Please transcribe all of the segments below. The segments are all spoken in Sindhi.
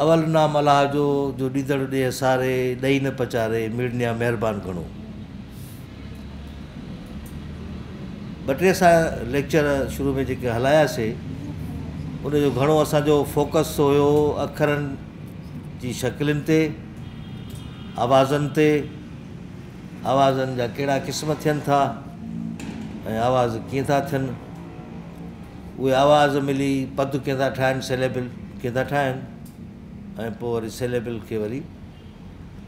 اول نام الله جو، جو ڏيندڙ ڏيهه ساري، ڏئي نه پچاري، مڙنيا مهربان گهڻو. ٻه ٽي اسان ليڪچر شروع ۾ جيڪي هلاياسي ان جو گهڻو اسان جو فوڪس هيو اکرن جي شڪلين تي، آوازن تي، آوازن جا ڪهڙا قسم ٿين ٿا ۽ آواز ڪيئن ٿا ٿين. اهي آواز ملي پد ڪيئن ٿا ٺاهن، سيليبل ڪيئن ٿا ٺاهن ۽ پوء وري سيليبل کي وري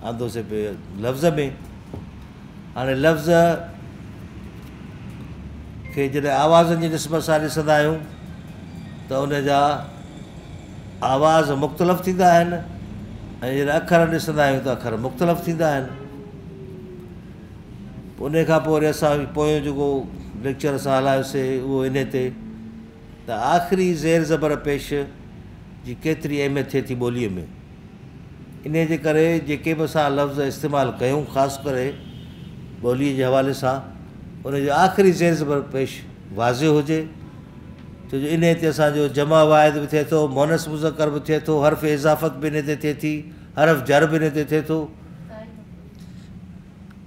آندوسي پئي لفظ ۾. هاڻي لفظ کي جڏهن آوازن جي نسبت سان ڏسندا آهيون ته ان جا آواز مختلف ٿيندا آهن ۽ جڏهن اکر ڏسندا آهيون ته اکر مختلف ٿيندا آهن. انهي کان پوء وري اسان پويون جيڪو ليڪچر اسان هلايوسي اهو انهي تي ته آخري زير زبر پيش جي ڪيتري اهميت ٿئي ٿي ٻوليء ۾. انهي جي ڪري جيڪي به اسان لفظ استعمال ڪيون خاص ڪري ٻوليء جي حوالي سان ان جو آخري زير زبر پيش واضح هجي ڇو جو انهي تي اسان جو جمع واحد به ٿئي ٿو، مؤنث مذڪر به ٿئي ٿو، حرف اضافت به انهي تي ٿئي ٿي، حرف جر به انهي تي ٿئي ٿو.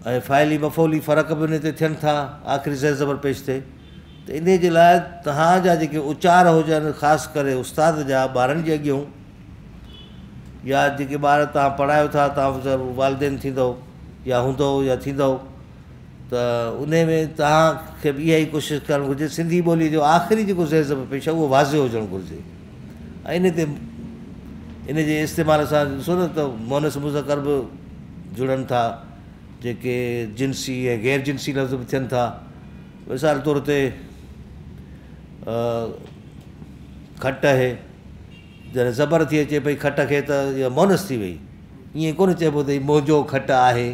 ۽ فاعلي مفعولي فرق به انهي تي ٿين ٿا، آخري زير زبر پيش ٿئي ته انهي جي لاء توهان جا جيڪي اچار هجن خاص ڪري استاد جا ٻارن جي اڳيون يا جيڪي ٻار توهان پڙهايو ٿا توهان والدين ٿيندؤ يا هوندؤ يا ٿيندؤ ته انهي ۾ توهان کي به اها ئي ڪوشش ڪرڻ گهرجي سنڌي ٻولي جو آخري جيڪو زير زبر پيش آهي اهو واضح هجڻ گهرجي ۽ انهي تي ان جي استعمال سان ڏسو نه ته مؤنث مذڪر به جڙن ٿا، جيڪي جنسي ۽ غير جنسي لفظ به ٿين ٿا. مثال طور تي کٽ آهي، جڏهن زبر ٿي اچي پئي کٽ کي ته اها مؤنث ٿي وئي. ائين ڪونه چئبو ته هي منهنجو کٽ آهي،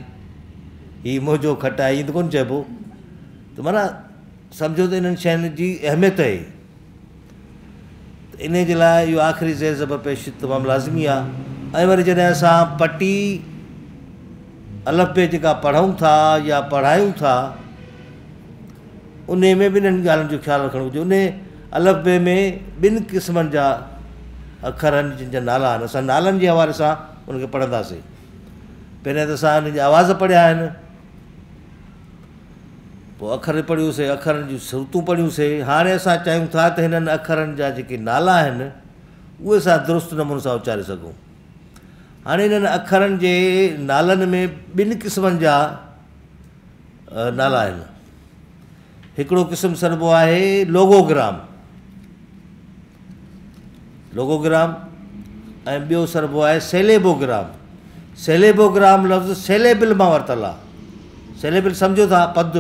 هي منهنجو کٽ آهي، ائين ته ڪونه چئبو. ته معنيٰ سمجهو ته انهن شين جي اهميت آهي. ته انهيء جي لاء اهو آخري زير زبر پيش تمام لازمي آهي ۽ وري جڏهن اسان پٽي الف بي جيڪا پڙهون ٿا يا پڙهايون ٿا انهي ۾ به انهن ڳالهين جو خيال رکڻ گهرجي. انهي الف بي ۾ ٻن قسمن جا اکر آهن جن جا نالا آهن. اسان نالن جي حوالي سان ان کي پڙهنداسين. پهريان ته اسان انهن جا آواز پڙهيا آهن. پوء اکر پڙهيوسي، اکرن جون صورتون پڙهيونسي، هاڻي اسان چاهيون ٿا ته هنن اکرن جا جيڪي نالا آهن، اهي اسان درست نموني سان اچاري سگهون. هاڻي هنن اکرن جي نالن ۾ ٻن قسمن جا نالا آهن. هڪڙو قسم سڏبو آهي لوگوگرام، لوگوگرام، ۽ ٻيو سڏبو آهي سيليبوگرام. سيليبوگرام لفظ سيليبل مان ورتل آهي. سيليبل سمجهو ٿا پد،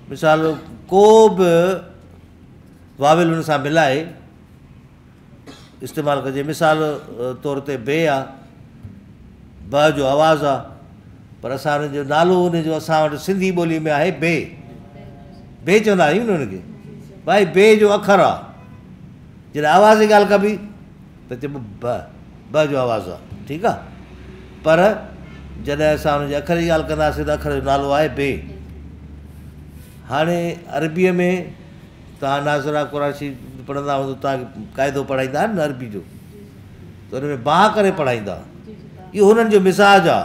مثال ڪو به واول ان سان ملائي استعمال ڪجي. مثال طور تي بي آ، ب جو آواز آ، پر اسان ان جو نالو ان جو اسان وٽ سنڌي ٻولي ۾ آهي بي. بي چوندا آهيون نه ان کي، ڀائي بي جو اکر آ. جڏهن آواز جي ڳالهه ڪبي ته چئبو ب، ب جو آواز آ، ٺيڪ آ. پر جڏهن اسان ان جي اکر جي ڳالهه ڪنداسين ته اکر جو نالو آهي بي. هاڻي عربيء ۾ توهان ناظره قرآن شريف پڙهندا هوندو، توهان کي قاعدو پڙهائيندا آهن نه عربي جو، ته ان ۾ با ڪري پڙهائيندا. اهو هنن جو مزاج آ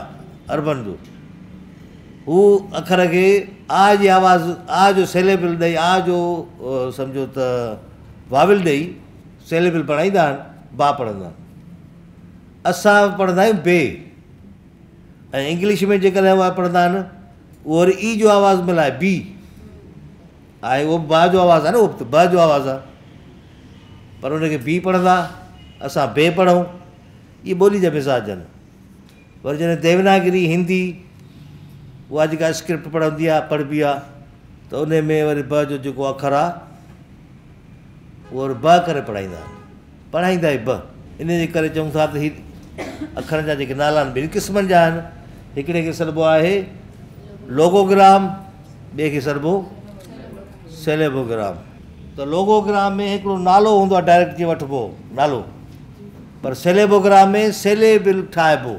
عربن جو. هو اکر کي آ جي آواز، آ جو سيليبل ڏئي، آ جو سمجهو ته واول ڏئي سيليبل بڻائيندا آهن، با پڙهندا آهن. اسان پڙهندا آهيون بي. ۽ انگلش ۾ جيڪڏهن اها پڙهندا آهن اهو وري اي جو آواز ملائي بي آهي، اهو به با جو آواز آهي نه، اهو به ته با جو آواز آهي، پر ان کي بي پڙهندا، اسان بي پڙهون. اهي ٻولي جا مزاج آهن. وري جڏهن ديوناگري هندي اها جيڪا اسڪرپٽ پڙهندي آهي، پڙهبي آهي، ته ان ۾ وري ب جو جيڪو اکر آهي اهو وري ب ڪري پڙهائيندا آهن، پڙهائيندا ئي ب. ان جي ڪري چئون ٿا ته هي اکرن جا جيڪي نالا آهن ٻن قسمن جا آهن. هڪڙي کي سڏبو آهي لوگوگرام، ٻئي کي سڏبو سيليبوگرام. ته لوگوگرام ۾ هڪڙو نالو هوندو آهي ڊائريڪٽ جيئن وٺبو نالو، پر سيليبوگرام ۾ سيليبل ٺاهبو،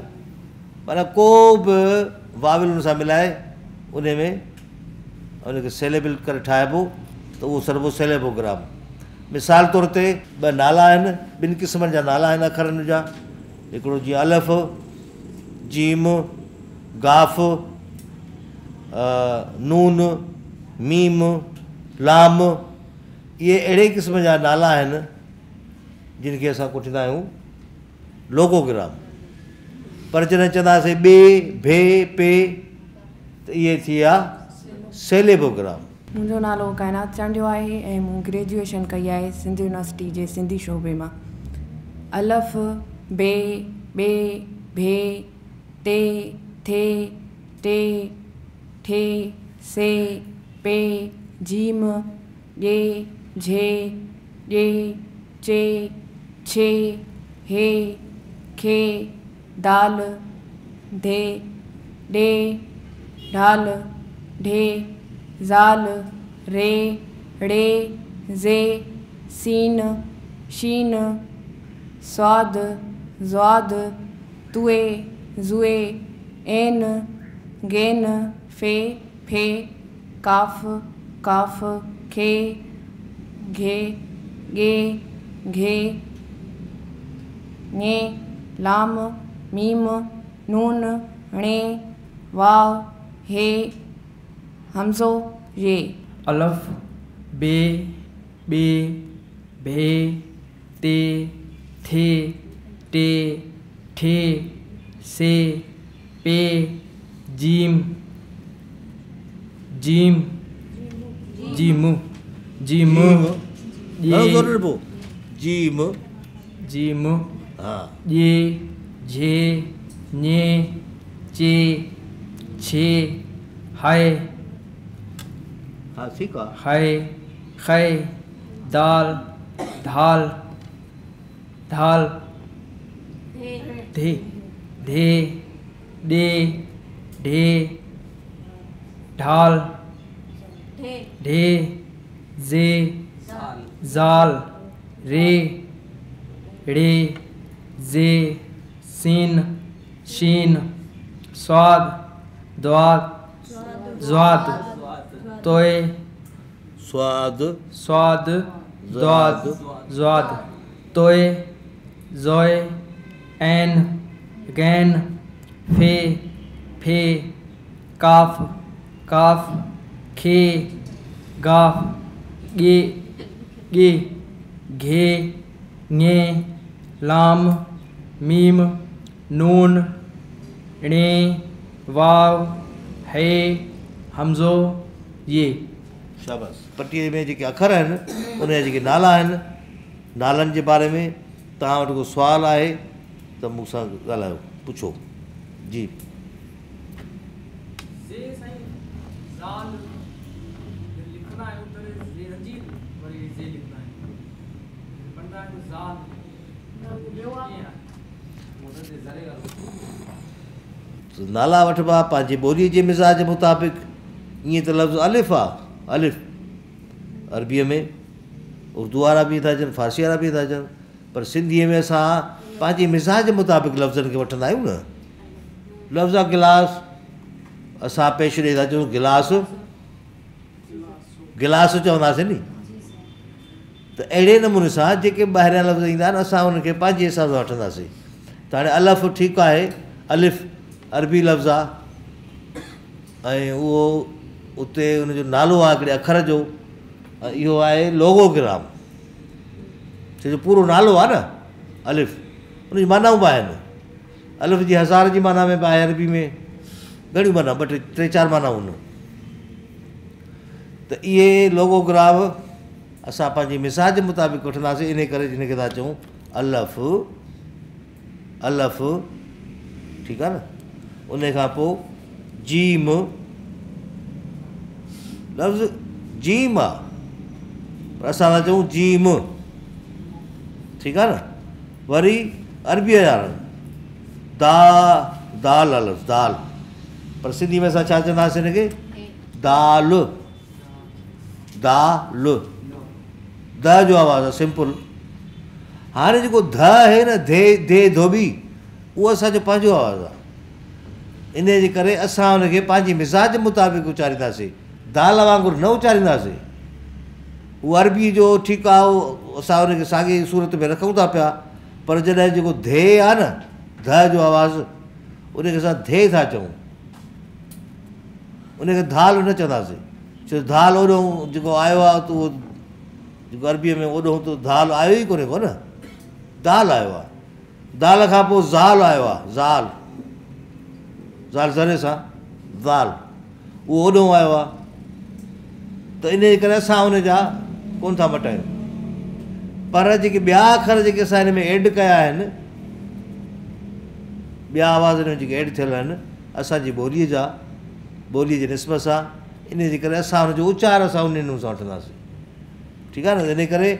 معنيٰ ڪو به واول ان سان ملائي ان ۾ ان کي سيليبل ڪري ٺاهبو ته اهو سڏبو سيليبوگرام. مثال طور تي ٻه نالا آهن، ٻن قسمن جا نالا آهن اکرن جا. هڪڙو جيئن الف، جيم، گاف، نون، ميم، لام، اهي اهڙي قسم جا نالا آهن جن کي اسان ڪوٺيندا آهيون لوگوگرام. پر جڏهن چونداسين ٻي، ڀي، پي ته اهي ٿي ويا سيليبوگرام. منهنجو نالو ڪائنات چانڊيو آهي ۽ مون گريجوئيشن ڪئي آهي سنڌ يونيورسٽي جي سنڌي شعبي مان. الف، بي، ٻي، ڀي، تي، ٿي، ٽي، ٺي، سي، پي، جيم، ڄي، جهي، ڄي، چي، ڇي، هي، کي، دال، ڌي، ڏي، ڍال، ڍي، زال، ري، ڙي، زي، سين، شين، صاد، ضاد، طوئي، زوئي، عين، غين، في، ڦي، ڪاف، ڪاف، کي، گهي، ڳي، گهي، ڃي، لام، ميم، نون، ڻي، واو، هي، همزو، يي. الف، بي، ٻي، ڀي، تي، ٿي، ٽي، ٺي، سي، پي، جيم، جيم، جيم، جيم، گهڻو زور ڏبو؟ جيم، جيم، ها، ڄي، جهي، ڃي، چي، ڇي، هي، ها ٺيڪ آ. هي، خي، دال، ڌال، ڌال، ڌي، ڌي، ڏي، ڍي، ڍال، ڍي، زي، زال، ري، ڙي، زي، سين، شين، صاد، ضاد، ضاد، طوئي، سواد، صاد، ضاد، ضاد، طوئي، زوئي، عين، غين، في، ڦي، ڪاف، ڪاف، کي، گاف، ڳي، ڳي، گهي، ڱي، لام، ميم، نون، ڻي، واو، هي، همزو، يي. شاباس. پٽيء ۾ جيڪي اکر آهن ان جا جيڪي نالا آهن، نالن جي باري ۾ توهان وٽ ڪو سوال آهي ته مون سان ڳالهايو، پڇو. جي. زي سائين زال لکندا آهيون ته زي زنجير وري زي لکندا آهيون، پڙهندا آهيون زال ڪيئن آهي؟ نالا وٺبا پنهنجي ٻوليء جي مزاج مطابق. ائين ته لفظ الف آ، الف عربيء ۾ اردو وارا به ٿا چون، فارسي وارا به ٿا چون، پر سنڌيء ۾ اسان پنهنجي مزاج مطابق لفظن کي وٺندا آهيون نه. لفظ آ گلاس، اسان پيش ڏئي ٿا چئون گلاس، گلاس چونداسين ني. ته اهڙي نموني سان جيڪي ٻاهريان لفظ ايندا آهن اسان انهن کي پنهنجي حساب سان وٺنداسين. ته هاڻي الف ٺيڪ آهي، الف عربي لفظ آ ۽ اهو اتي ان جو نالو آهي هڪڙي اکر جو، ۽ اهو آهي لوگوگرام، ڇو جو پورو نالو آهي نه الف، ان جي معنائون به آهن. الف جي هزار جي معنيٰ ۾ به آهي عربي ۾ گهڻيون معنيٰ، ٻه ٽي، ٽي چار معنائون آهن. ته اهي لوگوگراف اسان پنهنجي مزاج مطابق وٺنداسين، انهي ڪري جن کي ٿا چئون الف، الف، ٺيڪ آهي نه. انهي کان پوء جيم، لفظ جيم آ پر اسان ٿا چئون جيم، ٺيڪ آ نه. وري عربيء جا دا، دال آ لفظ دال، پر سنڌي ۾ اسان ڇا چونداسين هن کي؟ دال، دال، د جو آواز آ سمپل. هاڻي جيڪو ڌ آهي نه، ڌي، ڌي ڌوٻي، اهو اسان جو پنهنجو آواز آ، ان جي ڪري اسان ان کي پنهنجي مزاج مطابق اچارينداسين، دال وانگر نه اچارينداسين. اهو عربي جو ٺيڪ آ، اهو اسان ان کي ساڳي صورت ۾ رکون ٿا پيا، پر جڏهن جيڪو ڌي آ نه، ڌ جو آواز، ان کي اسان ڌي ٿا چئون، ان کي ڌال نه چونداسين، ڇو ڌال اوڏو جيڪو آيو آهي ته اهو جيڪو عربيء ۾ اوڏو ته ڌال آيو ئي ڪونهي ڪو نه، دال آيو آهي. دال کان پوء زال آيو آهي، زال، زال ذري سان زال، اهو اوڏو آيو آهي ته ان جي ڪري اسان ان جا ڪونه ٿا مٽايون. پر جيڪي ٻيا اکر جيڪي اسان هن ۾ ايڊ ڪيا آهن، ٻيا آواز هن ۾ جيڪي ايڊ ٿيل آهن اسان جي ٻوليء جا، ٻوليء جي نسبت سان، ان جي ڪري اسان ان جو اچار اسان ان نموني سان وٺنداسين. ٺيڪ آهي نه؟ ان ڪري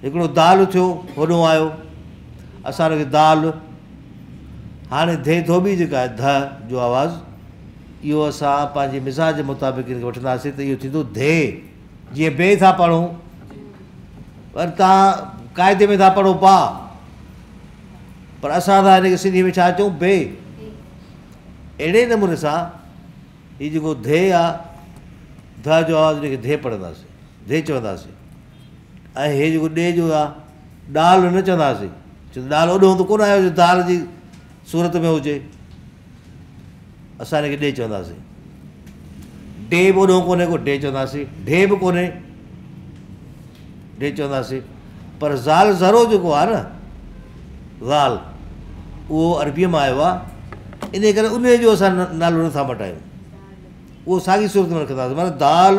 هڪڙو دال ٿيو، هوڏو آيو، اسان ان کي دال. هاڻي ڌي ڌوٻي جيڪا آهي ڌ جو آواز، اهو اسان پنهنجي مزاج مطابق ان کي وٺنداسين ته اهو ٿيندو ڌي. جيئن بي ٿا پڙهون، پر توهان قاعدي ۾ ٿا پڙهو با، پر اسان ٿا هن کي سنڌي ۾ ڇا چئون؟ بي. اهڙي نموني سان هي جيڪو ڌي آ، ڌ جو آواز، ان کي ڌي پڙهنداسين، ڌي چونداسين. ۽ هي جيڪو ڏي جو آ، ڏال نه چونداسين، ڇو ته ڏال اوڏو ته ڪونه آيو جو دال جي صورت ۾ هجي، اسان هن کي ڏي چونداسين. ڊي به اوڏو ڪونهي ڪو، ڊي چونداسين. ڍي به ڪونهي، ڍي چونداسين. پر زال ذرو جيڪو آ نه، زال، اهو عربيء مان آيو آ، ان ڪري ان جو اسان نالو نٿا مٽايون، اهو ساڳي صورت ۾ رکنداسين. معنيٰ دال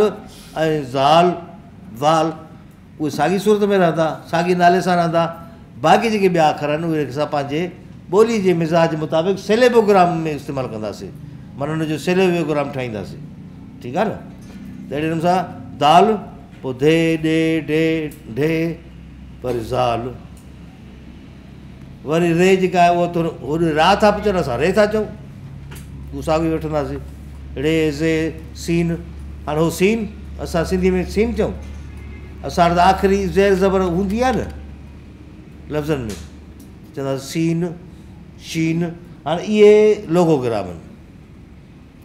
۽ زال، زال، اهي ساڳي صورت ۾ رهندا، ساڳي نالي سان رهندا. باقي جيڪي ٻيا اکر آهن اهي اسان پنهنجي ٻوليء جي مزاج مطابق سيليبوگرام ۾ استعمال ڪنداسين، معنيٰ ان جو سيليبوگرام ٺاهينداسين. ٺيڪ آهي نه؟ ته اهڙي نموني سان دال، پوء ڌي، ڏي، ڊي، ڍي، وري زال، وري ري جيڪا آهي اها ٿورو هوڏي را ٿا پچن، اسان ري ٿا چئون، اهو ساڳيو وٺنداسين. ري، زي، سين. هاڻي هو سين، اسان سنڌي ۾ سين چئون، اسان وٽ ته آخري زير زبر هوندي آهي نه لفظن ۾، چونداسين سين، شين. هاڻي اهي لوگوگرام آهن،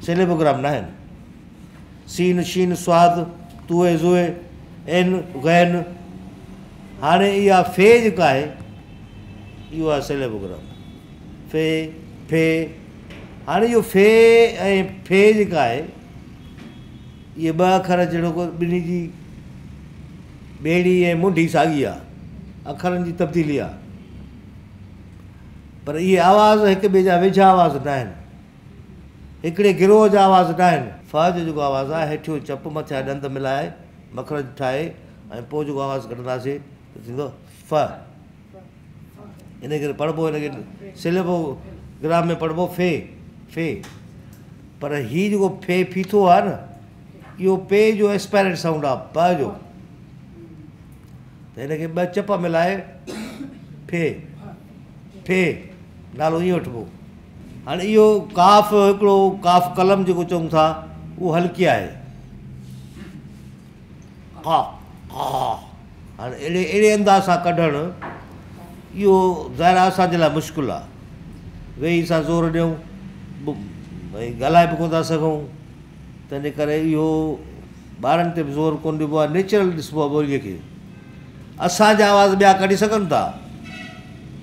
سيليبوگرام نه آهن. سين، شين، صاد، طوئي، زوئي، عين، غين. هاڻي اها في جيڪا آهي اهو آهي سيليبوگرام، في، ڦي. هاڻي اهو في ۽ ڦي جيڪا آهي، اهي ٻه اکر جهڙوڪ ٻنهي جي ٻيڙي ۽ منڍي ساڳي آهي، اکرن جي تبديلي آهي، پر اهي آواز هڪ ٻئي جا ويجها آواز نه آهن، هڪڙي گروهه جا آواز نه آهن. ف جو جيڪو آواز آهي، هيٺيون چپ مٿيان ڏند ملائي مخرج ٺاهي ۽ پوء جيڪو آواز ڪڍنداسين ته ٿيندو ف. ان ڪري پڙهبو ان کي سيليبوگرام ۾ پڙهبو في، في. پر هي جيڪو في ڦيٿو آهي نه، اهو پي جو ايسپائريٽ سائونڊ آهي، پ جو، ته هن کي ٻه چپ ملائي في، في نالو ائين وٺبو. هاڻي اهو ڪاف، هڪڙو ڪاف قلم جيڪو چئون ٿا، اهو هلڪي آهي، قا، قا. هاڻي اهڙي اهڙي انداز سان ڪڍڻ اهو ظاهر آهي اسان جي لاء مشڪل آهي. ويهي اسان زور ڏيون ڀئي ڳالهائي به ڪونه ٿا سگهون، تنهنجي ڪري اهو ٻارن تي به زور ڪونه ڏبو آهي، نيچرل ڏسبو آهي ٻوليء کي. اسان جا آواز ٻيا ڪڍي سگهن ٿا،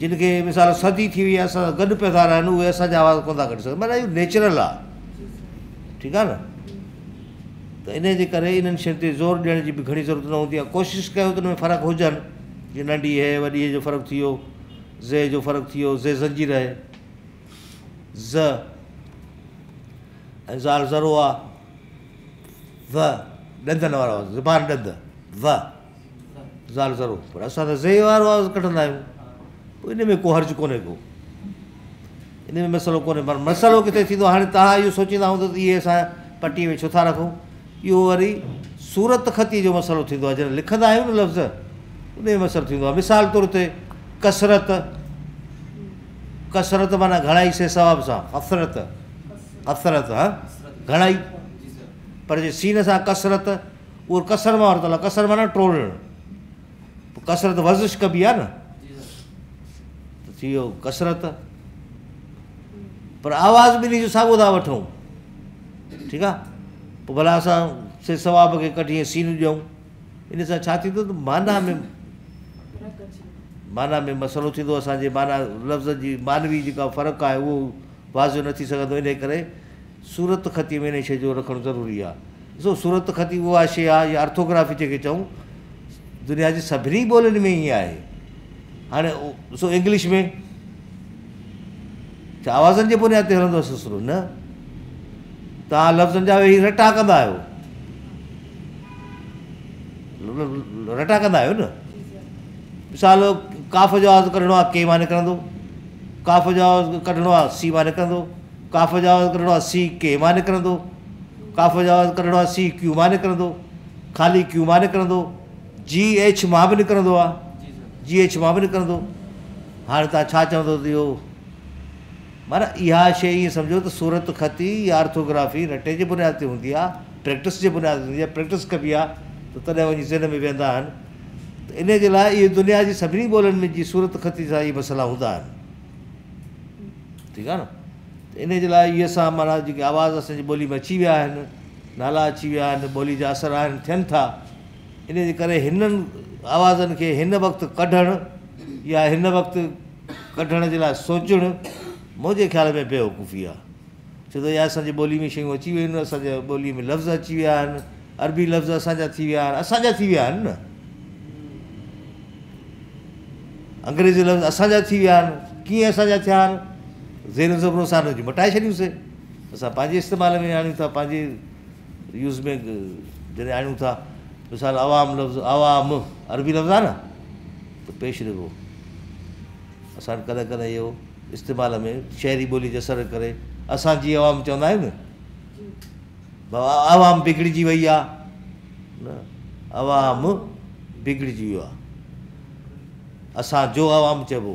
جن کي مثال صدي ٿي وئي آهي اسان سان گڏ پيا ٿا رهن، اهي اسان جا آواز ڪونه ٿا ڪڍي سگهن، معنيٰ اهو نيچرل آهي. ٺيڪ آهي نه؟ ته انهيء جي ڪري انهن شين تي زور ڏيڻ جي به گهڻي ضرورت نه هوندي آهي. ڪوشش ڪيو ته ان ۾ فرق هجن، جيئن ننڍي هي وڏي هي جو فرق ٿي ويو، زي جو فرق ٿي ويو، زي زنجير آهي، ز ۽ زال ذرو آ، ذ ڏندن وارو آواز، زبان ڏند، ذ زال ذرو، پر اسان ته زي وارو آواز ڪڍندا آهيون، پوء ان ۾ ڪو حرج ڪونهي ڪو، ان ۾ مسئلو ڪونهي. پر مسئلو ڪٿي ٿيندو، هاڻي توهان اهو سوچيندا هوندو ته اهي اسان پٽي ۾ ڇو ٿا رکون، اهو وري صورت خطي جو مسئلو ٿيندو آهي، جڏهن لکندا آهيون نه لفظ، ان ۾ مسئلو ٿيندو آهي. مثال طور تي ڪثرت، ڪثرت معنيٰ گهڻائي سي ثواب سان، ڪثرت، ڪثرت ها گهڻائي، پر جي سين سان ڪثرت، اهو ڪثر مان ورتل آهي، ڪثر معنيٰ ٽوڙڻ، پوء ڪثرت ورزش ڪبي آهي نه، ته ٿي ويو ڪثرت، پر آواز ٻنهي جو ساڳو ٿا وٺون. ٺيڪ آهي، پوء ڀلا اسان سي ثواب کي ڪڍي ۽ سين ڏيون، ان سان ڇا ٿيندو ته معنيٰ ۾ معنيٰ ۾ مسئلو ٿيندو، اسان جي معنيٰ لفظ جي معنوي جيڪا فرق آهي اهو واضح نه ٿي سگهندو، انهيء ڪري صورتخطيء ۾ انهيء شيء جو رکڻ ضروري آهي. ڏسو صورتخطي اها شيء آهي يا ارٿوگرافي جنهن کي چئون، دنيا جي سڀني ٻولين ۾ ائين آهي. هاڻي ڏسو انگلش ۾ ڇا آوازن جي بنياد تي هلندو آهي سلسلو؟ نه، توهان لفظن جا ويهي رٽا ڪندا آهيو، رٽا ڪندا آهيو نه. مثال ڪاف جو آواز ڪڍڻو آهي ڪي مان نڪرندو، ڪاف جو آواز ڪڍڻو آهي سي مان نڪرندو، ڪاف جو آواز ڪڍڻو آهي سي ڪي مان نڪرندو، ڪاف جو آواز ڪڍڻو آهي سي ڪيو مان نڪرندو، خالي ڪيو مان نڪرندو، جي ايڇ مان به نڪرندو آهي، جي ايڇ مان به نڪرندو. هاڻي توهان ڇا چوندو ته اهو معنيٰ اها شيء ائين سمجهو ته صورتخطي يا آرٿوگرافي رٽي جي بنياد تي هوندي آهي، پريڪٽس جي بنياد تي هوندي آهي، پريڪٽس ڪبي آهي ته تڏهن وڃي ذهن ۾ ويهندا آهن. ته انهيء جي لاء اهي دنيا جي سڀني ٻولين ۾ جي صورتخطي سان اهي مسئلا هوندا آهن. ٺيڪ آهي نه؟ ته انهيء جي لاء اهي اسان معنيٰ جيڪي آواز اسان جي ٻولي ۾ اچي ويا آهن، نالا اچي ويا آهن، ٻولي جا اثر آهن، ٿين ٿا. انهيء جي ڪري هنن آوازن کي هن وقت ڪڍڻ يا هن وقت ڪڍڻ جي لاء سوچڻ منهنجي خيال ۾ بيوقوفي آهي. ڇو ته اها اسان جي ٻولي ۾ شيون اچي ويون آهن، اسان جي ٻولي ۾ لفظ اچي ويا آهن، عربي لفظ اسان جا ٿي ويا آهن، اسان جا ٿي ويا آهن نه، انگريزي لفظ اسان جا ٿي ويا آهن، ڪيئن اسان جا ٿيا آهن؟ زير زبر اسان ان جي مٽائي ڇڏيونسي، اسان پنهنجي استعمال ۾ آڻيون ٿا، پنهنجي يوز ۾ جڏهن آڻيون ٿا، مثال عوام لفظ عوام عربي لفظ آهي نه ته پيش ڏبو. اسان وٽ ڪڏهن ڪڏهن اهو استعمال ۾ شهري ٻولي جي اثر ڪري اسان جي عوام چوندا آهيون نه، بابا عوام بگڙجي وئي آ نه، عوام بگڙجي ويو آ، اسان جو عوام چئبو.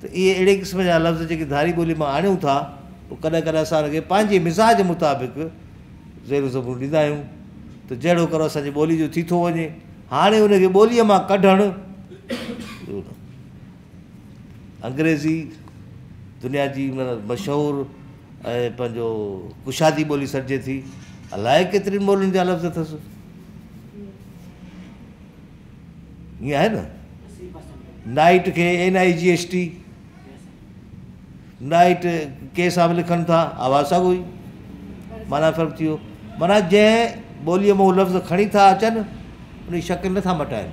ته اهي اهڙي قسم جا لفظ جيڪي ڌاري ٻولي مان آڻيون ٿا، پوء ڪڏهن ڪڏهن اسان ان کي پنهنجي مزاج مطابق زير زبر ڏيندا آهيون ته جهڙو ڪر اسان جي ٻولي جو ٿي ٿو وڃي. هاڻي ان کي ٻوليء مان ڪڍڻ انگريزي دنيا جي مشهور ۽ پنهنجو ڪشادي ٻولي سڏجي ٿي، الائي ڪيترين ٻولين جا لفظ اٿس. ائين آهي نه؟ نائيٽ کي N I G H T, night K سان به لکن ٿا، آواز ساڳيو ئي، معنيٰ فرق ٿي ويو. معنيٰ جنهن ٻوليء مان هو لفظ کڻي ٿا اچن، ان جي شڪل نٿا مٽائن.